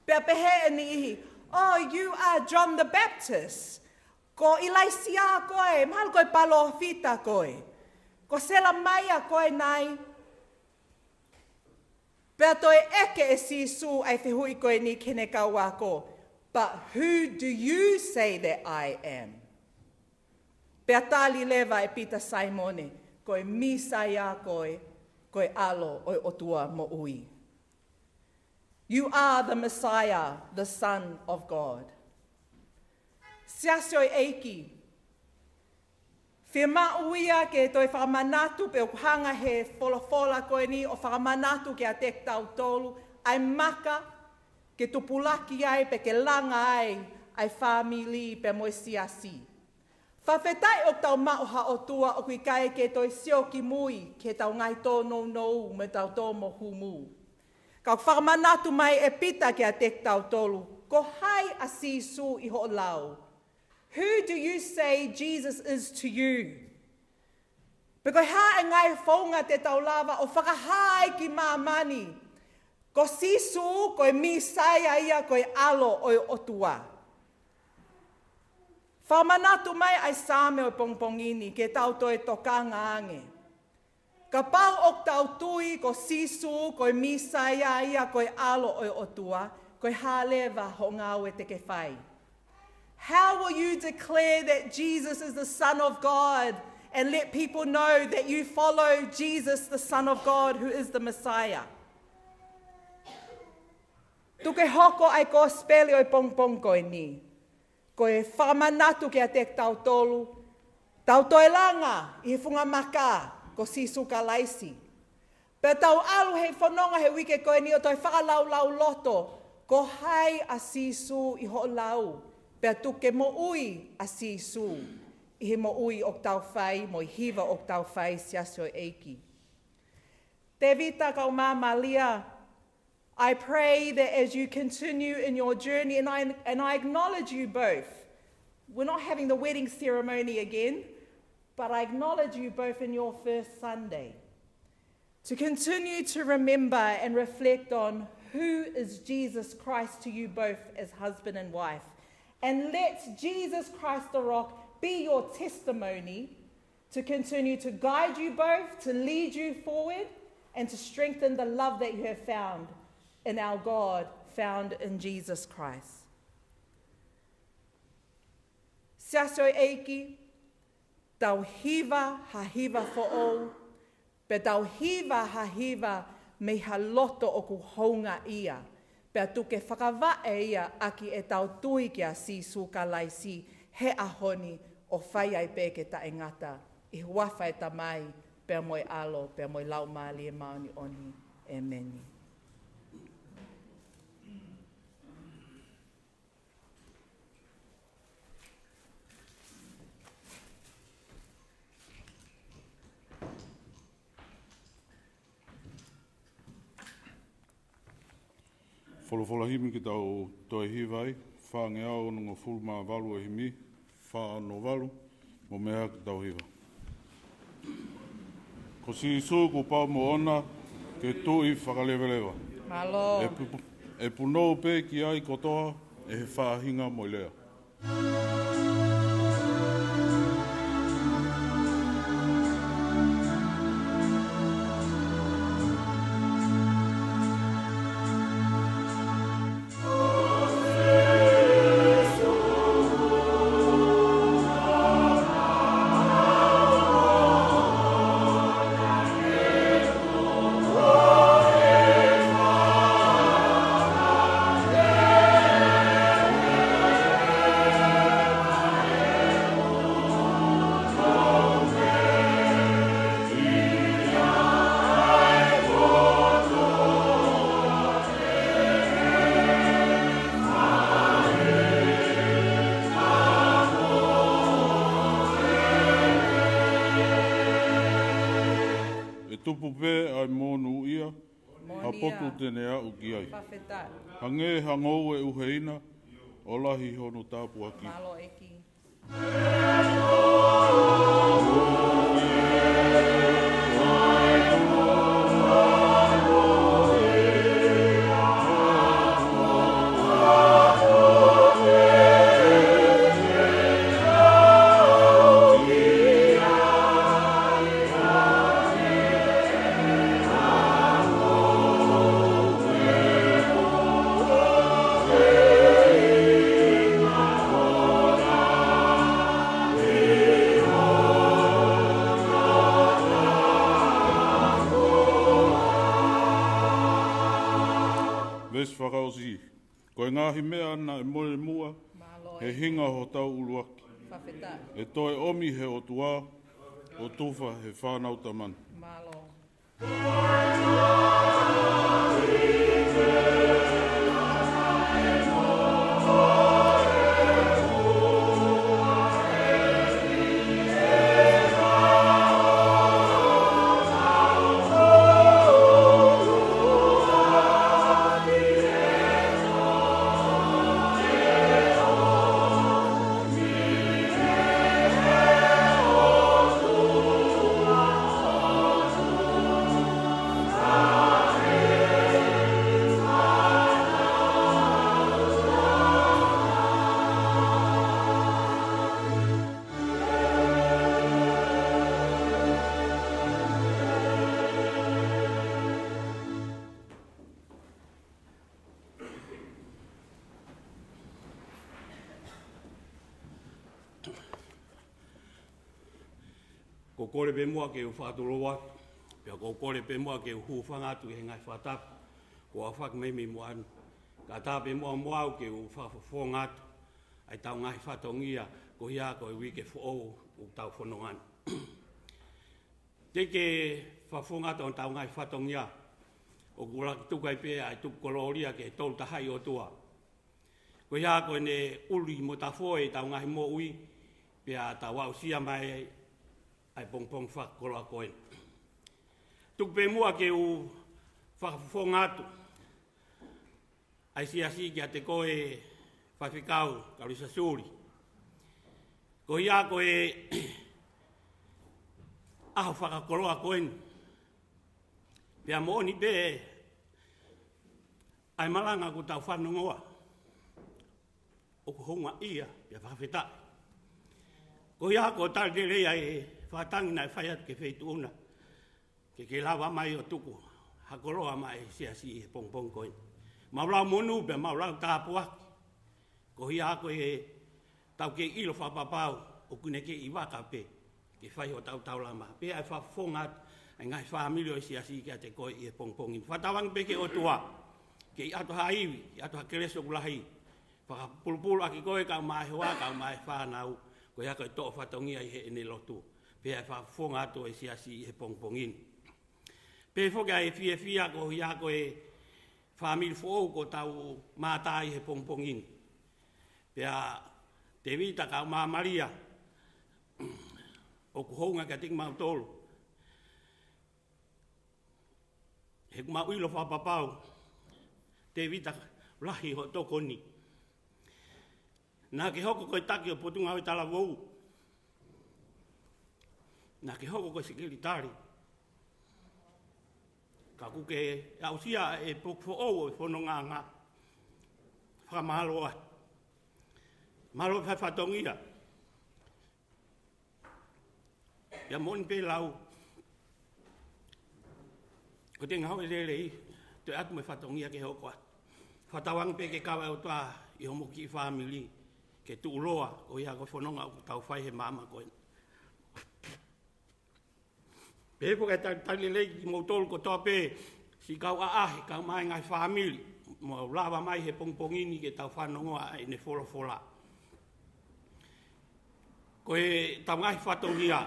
Pea pehē ʻe niʻihi, oh, you are John the Baptist. Ko ʻIlaisiā koe, mahalo ko e palōfita koe. Ko Selemaia koe nai. Pea toe ʻeke ʻe Sīsū ʻa e fehuʻi ko eni ki heʻene kau ako, but who do you say that I am? Pea tali leva ʻe Pita Saimone, ko e Mīsaia koe, ko e ʻAlo ʻo e ʻOtua moʻui. You are the Messiah, the Son of God. Siasi ʻo e ʻEiki, fiemaʻu ia ke toe fakamanatu pe ʻoku hanga he folofola ko eni ʻo fakamanatu kiate kitautolu ʻa e maka ke tupulaki ai pe ke langa ai ʻa e fāmili pea mo e siasi. Fakafetaʻi ʻoku tau maʻu ha ʻOtua ʻoku ʻikai ke toe sio ki mui ki heʻetau ngaahi tōnounou mo ʻetau tō mo humu. Ka ʻoku fakamanatu mai ʻe Pita kiate kitautolu, ko hai ʻa Sīsū ʻi hoʻo lau? Who do you say Jesus is to you? Pe ko e hā e ngaahi founga te tau lava ʻo fakahā ai ki māmani, ko Sīsū, ko e Mīsaia ia, ko e ʻAlo ʻo e ʻOtua. Fakamanatu mai ʻa e Saame ʻo e pongipongi ni ke tau toe tokanga ange. Kapau ʻoku tau tui ko Sīsū, ko e Mīsaia ia, ko e ʻAlo ʻo e ʻOtua, ko e hā leva hoʻo ngāue te ke fai? How will you declare that Jesus is the Son of God and let people know that you follow Jesus, the Son of God, who is the Messiah? Tuku ke hoko ʻa e kosipeli ʻo e pongipongi ko eni ko e fakamanatu kiate kitautolu, tau toe langa ʻi he funga maka ko Sīsū Kalaisi. Pea tau ʻalu he fononga he uike ko eni ʻo toe fakalaulauloto, Ko hai ʻa Sīsū ʻi hoʻo lau, pea tuku ke moʻui ʻa Sīsū ʻi he moʻui ʻoku tau fai, mo e hiva ʻoku tau fai, Siasi ʻo e ʻEiki. Tēvita kae ʻumaʻā Malia, I pray that as you continue in your journey, and I, and I acknowledge you both. We're not having the wedding ceremony again, but I acknowledge you both in your first Sunday. To continue to remember and reflect on who is Jesus Christ to you both as husband and wife. And let Jesus Christ the Rock be your testimony to continue to guide you both, to lead you forward, and to strengthen the love that you have found in our God, found in Jesus Christ. Siasi ʻo e ʻEiki, tau hiva ha hiva foʻou, pea tau hiva ha hiva mei ha loto ʻoku houngaʻia, pea tuku ke fakavaʻe ia ʻaki ʻetau tui kia Sīsū Kalaisi he ʻaho ni ʻo fai ai pē ke taʻengata, ʻi he huafa ʻo e Tamai, pea mo e ʻAlo, pea mo e Laumālie Māʻoniʻoni. ʻEmeni. Folofola himi ke tau toe hiva ai, fāngeau onongofulu mā valu ʻo e himi, fā ono valu, mo meʻa ke tau hiva. Ko Sīsū kuo pau moʻona ke tuʻi fakaleveleva. Mālō. ʻE pu-, ʻe punou pē ki ai kotoa ʻe he faʻahinga mo e lea. ʻE tupu pē ʻa e monūʻia, ha potu te ne aʻu ki ai. Fakafetaʻi. Hangē ha ngoue ʻuheina, ʻo lahi hono tāpuaki. Mālō ʻEiki. Veesi fakaʻosi. Ko e ngaahi meʻa naʻe mole muʻa, mālō, he hinga hotau ʻuluaki. Fakafetaʻi. ʻE toe ʻomi he ʻOtua, ʻo tufa he fānau tamani. Mālō. Ko u kole pē muʻa ke u fakatulou atu, pea ko u kole pē muʻa ke u hūfanga atu ki he ngaahi fakatapu kuo aofaki mai mei muʻa ni. Kae ʻatā pē muʻa mo au ke u fakafofonga atu ʻa ʻetau ngaahi fatongia ko ia ko e uike foʻou ʻoku tau fononga ni. Teʻeki ke fakafofonga atu ʻetau ngaahi fatongia. ʻoku laki tuku ai pē ʻa e tuku kolōlia ki he Tolu Tahaʻi ʻOtua. Ko ia ko ʻene ʻuli mo tafoʻi ʻetau ngaahi moʻui, pea tau aʻusia mai ʻa e pongipongi fakakoloa ko eni. Tuku pē muʻa ke u fakafofonga atu ʻa e siasi kiate koe Faifekau Kaluisa Suli. Ko ia ko e ʻaho fakakoloa ko eni. Pea moʻoni pē ʻa e malanga ʻoku tau fanongoa, ʻoku houngaʻia, pea fakafetaʻi. Ko ia ko e tali lelei ʻa e fakatangi naʻe fai atu ki he feituʻu na, ke ke lava mai ʻo tuku ha koloa maʻa e siasi ʻi he pongipongi ko eni. Mau lau monū pea mau lau tāpuaki. Ko ia ko e tau kei ʻilo fakapapau ʻoku ne kei vaka pē ke fai hotau taulama. Pea ʻe fakafofonga atu ʻa e ngaahi fāmili ʻo e siasi kiate koe ʻi he pongipongi ni. Fakatauange pē ki he ʻOtua, kei ʻoatu ha ivi, kei ʻoatu ha kelesi ʻoku lahi, fakapulupulu ʻaki koe kae ʻumaʻā e hoa, kae ʻumaʻā e fānau, ko ia ko e toʻo fatongia ʻi heʻene lotu. Pea ʻe fakafofonga atu ʻa e siasi ʻi he pongipongi ni. Pea foki ʻa e fiefia ko ia ko e fāmili foʻou kuo tau mātā ʻi he pongipongi ni. Pea Tevita kae ʻumaʻā Malia, ʻoku hounga kiate kimautolu. He ʻoku mau ʻilo fakapapau, Tevita, lahi hoʻo tokoni. Naʻa ke hoko ko e taki ʻo e Potungāue Talavou. Naʻa ke hoko ko e sekelitali. Ka kuo ke aʻusia e poku foʻou ʻo e fonongaʻanga. Fakamālō atu. Mālō e fai fatongia. Pea moʻoni pē lau, ko e tenga hoʻo lelei, toe ʻoatu mo e fatongia ke hoko atu. Fakatauange pē ke kava e ʻOtua ʻi hoʻomo kiʻi fāmili, ke tuʻuloa, ko ia ko e fononga ʻoku tau fai he maama ko eni. Pea foki ʻa e talitali lelei kimoutolu kotoa pē, siʻi kau ʻaʻahi, kae ʻumaʻā e ngaahi fāmili, mou lava mai he pongipongi ni ke tau fanongoa ʻa ʻene folofola. Ko ʻetau ngaahi fatongia,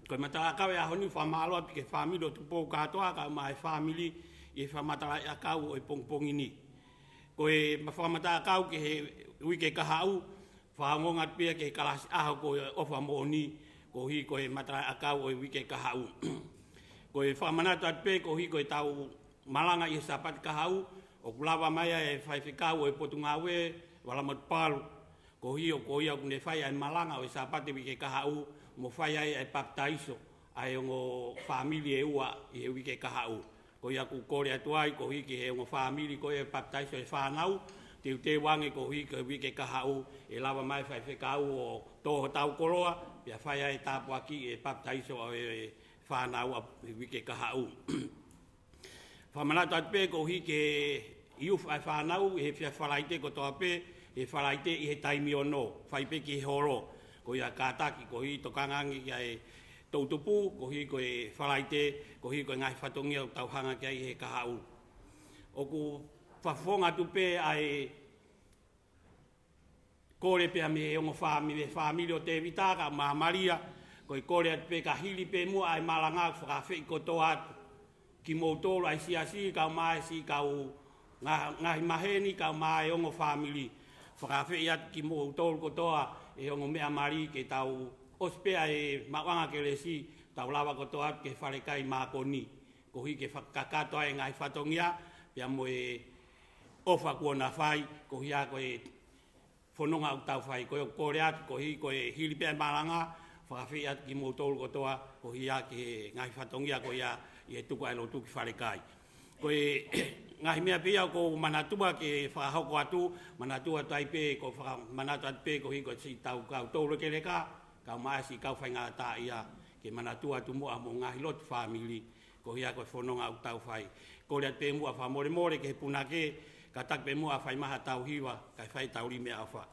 ko e matalaʻiʻakau ʻo e ʻaho ni, fakamālō atu ki he fāmili ʻo Tupou kātoa, kae ʻumaʻā e fāmili ʻi he fakamatalaʻiʻakau ʻo e pongipongi ni. Ko e ma-, fakamatalaʻiʻakau ki he uike kahaʻu, fakaongoongo atu pē ia ki he kalasi ʻaho ko e ʻOfa Moʻoni, koeʻuhi ko e matalaʻiʻakau ʻo e uike kahaʻu. Ko e fakamanatu atu pē koeʻuhi ko ʻetau malanga ʻi he Sāpate kahaʻu, ʻoku lava mai ʻa e faifekau ʻo e Potungāue, Vala Motupalu, koeʻuhi ko ia ʻoku ne fai ʻa e malanga ʻo e Sāpate uike kahaʻu, mo fai ai ʻa e papitaiso ʻa e ongo fāmili ʻe ua ʻi he uike kahaʻu. Ko ia ʻoku kole atu ai koeʻuhi ki he ongo fāmili ko e papitaiso e fānau, teuteu ange koeʻuhi ko e uike kahaʻu, ʻe lava mai faifekau ʻo tō hotau koloa, pea fai ai e tāpuaki e papitaiso ʻo e fānau ʻa e uike kahaʻu. Fakamanatu atu pē koeʻuhi ke ʻi ufa e fānau, he efiafi Falaite kotoa pē, he Falaite ʻi he taimi ono, fai pē ki he holo, ko ia kātaki, koeʻuhi tokanga ange ki ai toʻutupu, koeʻuhi ko e Falaite, koeʻuhi ko e ngaahi fatongia ʻoku tau hanga ki ai he kahaʻu. ʻOku fakafofonga atu pē ʻa e kole pea mei he ongo fāmi-, mei he fāmili ʻo Tevita kae ʻumaʻā Malia, ko e kole atu pē ka hili pē muʻa ʻa e malanga, fakaafeʻi kotoa atu kimoutolu ʻa e siasi, kae ʻumaʻā e siʻi kau nga-, ngaahi maheni, kae ʻumaʻā e ongo fāmili. Fakaafeʻi atu kimoutolu kotoa ʻe ongo meʻa mali ke tau ʻosi pē ʻa e maʻuʻanga kelesi, tau lava kotoa atu ki he falekai mākoni. Koeʻuhi ke fakakakato ai e ngaahi fatongia, pea mo e ʻofa kuo na fai, koeʻuhi ko e fononga ʻoku tau fai, ko e kole atu, koeʻuhi ko e hili pē ʻa e malanga, fakaafeʻi atu kimoutolu kotoa, koeʻuhi ki he ngaahi fatongia ko ia ʻi he tuku ʻa e lotu ki falekai. Ko e ngaahi meʻa pē ia ʻoku ou manatua ke fakahoko atu, manatua atu ai pē, ʻoku ou fakamanatu atu pē, koeʻuhi ko e siʻi tau kau toulekeleka, kae ʻumaʻā e siʻi kau faingataʻaʻia, ke manatua atu muʻa mo e ngaahi lotu fāmili, koeʻuhi ko e fononga ʻoku tau fai. Kole atu pē muʻa fakamolemole ki he punake, kātaki pē muʻa fai mai ha tau hiva, kae fai tau lime ʻofa.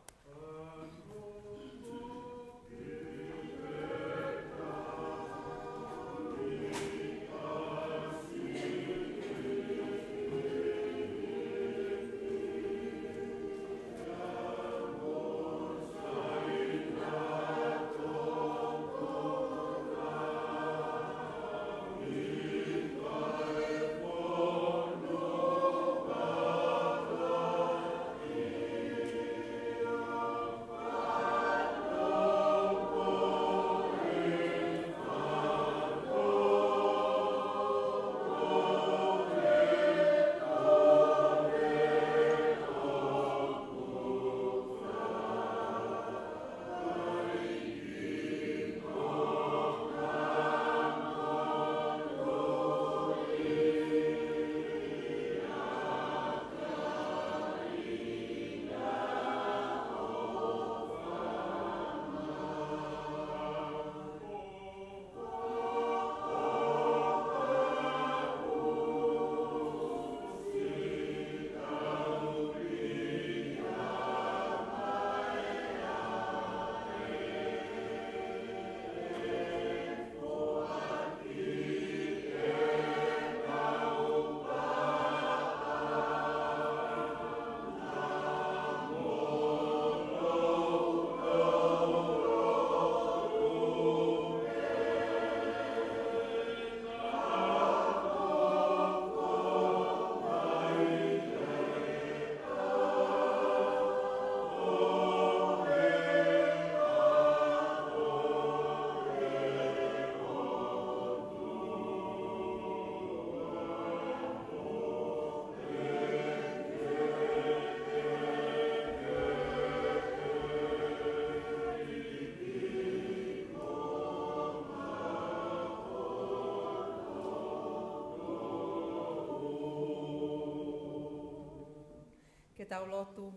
Tau lotu.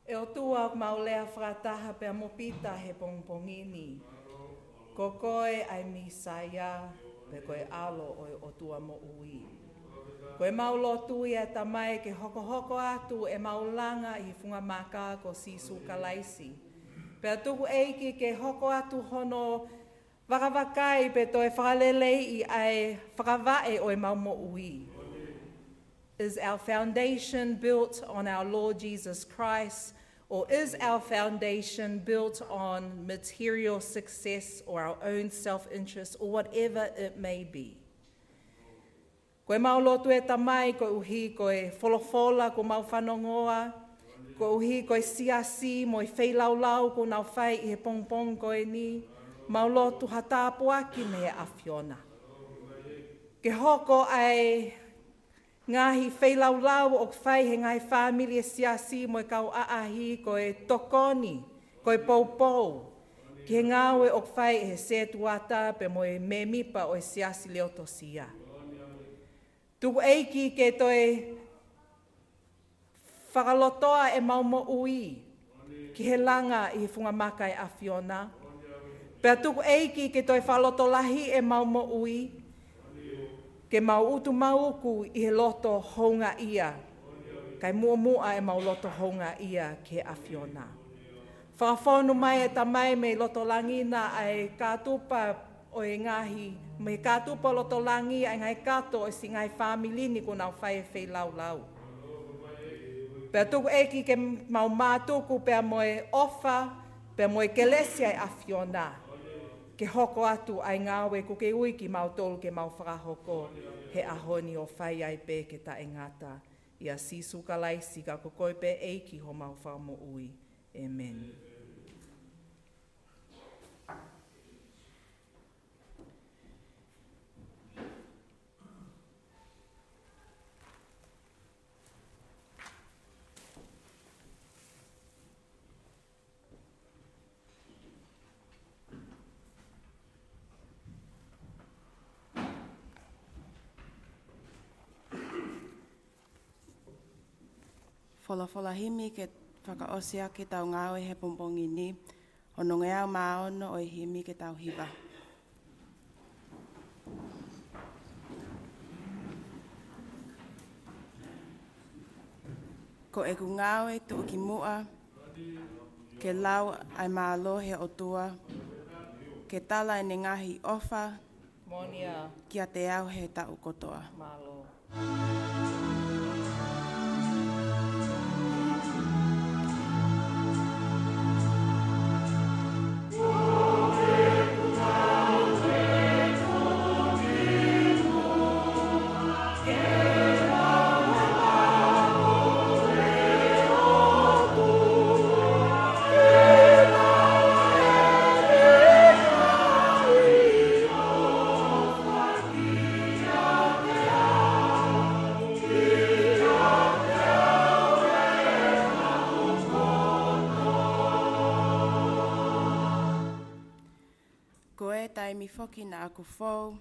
ʻE ʻOtua, ʻoku mau lea fakataha pea mo Pita he pongipongi ni. Ko koe ʻa e Mīsaia, pea ko e ʻAlo ʻo e ʻOtua moʻui. Ko ʻemau lotu ia, ʻe Tamai, ke hokohoko atu ʻemau langa ʻi he funga maka ko Sīsū Kalaisi. Pea tuku, ʻEiki, ke hoko atu hono vakavakai pe toe fakaleleiʻi ʻa e fakavaʻe ʻo ʻemau moʻui. Is our foundation built on our Lord Jesus Christ, or is our foundation built on material success or our own self-interest or whatever it may be? Ko ʻemau lotu, ʻe Tamai, koeʻuhi ko e folofola kuo mau fanongoa, koeʻuhi ko e siasi mo e feilaulau kuo nau fai ʻi he pongipongi ko eni, mau lotu ha tāpuaki mei he ʻAfiona. Ke hoko ʻa e ngaahi feilaulau ʻoku fai he ngaahi fāmili ʻo e siasi mo e kau ʻaʻahi ko e tokoni, ko e poupou ki he ngāue ʻoku fai ʻe he setuata pea mo e mēmipa ʻo e Siasi Leotosia. Tuku, ʻEiki, ke toe fakalotoa ʻemau moʻui ki he langa ʻi he funga maka ʻo e ʻAfiona. Pea tuku, ʻEiki, ke toe fakalotolahi ʻemau moʻui, ke mau utu mauku ʻi he loto houngaʻia, kae muʻomuʻa ʻemau loto houngaʻia ki he ʻAfiona. Fakafonu mai, ʻe Tamai, mei loto langi na ʻa e kātupa ʻo e ngaahi, mei kātupa loto langi ʻa e ngaahi kato ʻo e siʻi ngaahi fāmili ni kuo nau fai e feilaulau. Pea tuku, ʻEiki, ke mau mātuku pea mo e ʻofa, pea mo e kelesi ʻa e ʻAfiona, ke hoko atu ʻa e ngāue kuo ke ui kimautolu ke mau fakahoko he ʻaho ni, ʻo fai ai pē ke taʻengata. ʻIa Sīsū Kalaisi, ka ko koe pē, ʻEiki, homau Fakamoʻui. ʻĒmeni. Folofola himi ke fakaʻosi ʻaki ʻetau ngāue he pongipongi ni, hono ngeau mā ono ʻo e himi ke tau hiva. Ko ʻeku ngāue tuʻukimuʻa, ke lau ʻa e mālō ʻo e ʻOtua, ke tala ʻene ngaahi ʻofa, moʻoni ā, kiate au he taʻu kotoa. Mālō. Ko e taimi foki naʻa ku fou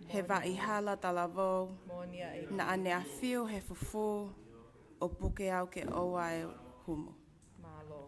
he vaʻa hala talavou, moʻoni ā, ʻEiki, naʻa ne ʻafio he fufū ʻo puke au ke ʻoua ʻe humu. Mālō.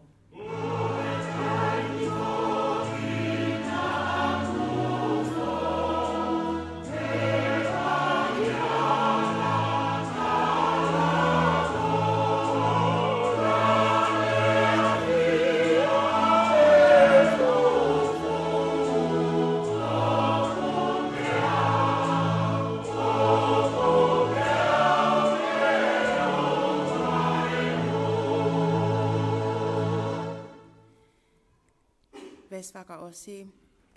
Veesi fakaʻosi.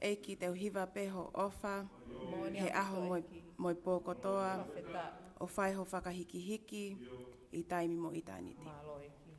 ʻEiki, te u hiva pē ho ʻofa, moʻoni ā, he ʻaho mo e, ʻEiki, mo e pō kotoa, fakafetaʻi, ʻo fai ho fakahīkihiki ʻi taimi mo ʻitāniti. Mālō, ʻEiki.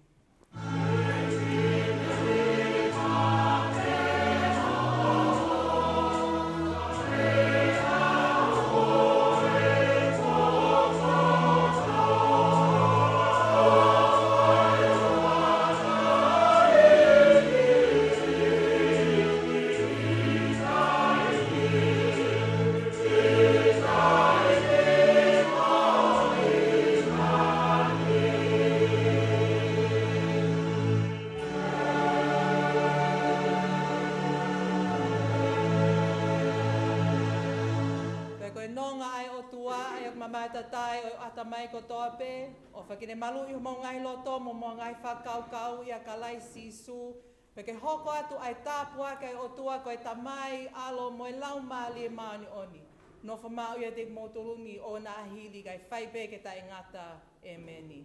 Tamai matatai ʻo e ʻatamai kotoa pē, ʻofa ke ne maluʻi homau ngaahi loto mo homau ngaahi fakakaukau ʻia Kalaisi Sīsū, pea ke hoko atu ʻa e tāpuaki ʻa e ʻOtua ko e Tamai, ʻAlo mo e Laumālie Māʻoniʻoni. Nofo maʻu ʻiate kimoutolu ni ʻo na hili kae fai pē ke taʻengata. ʻEmeni.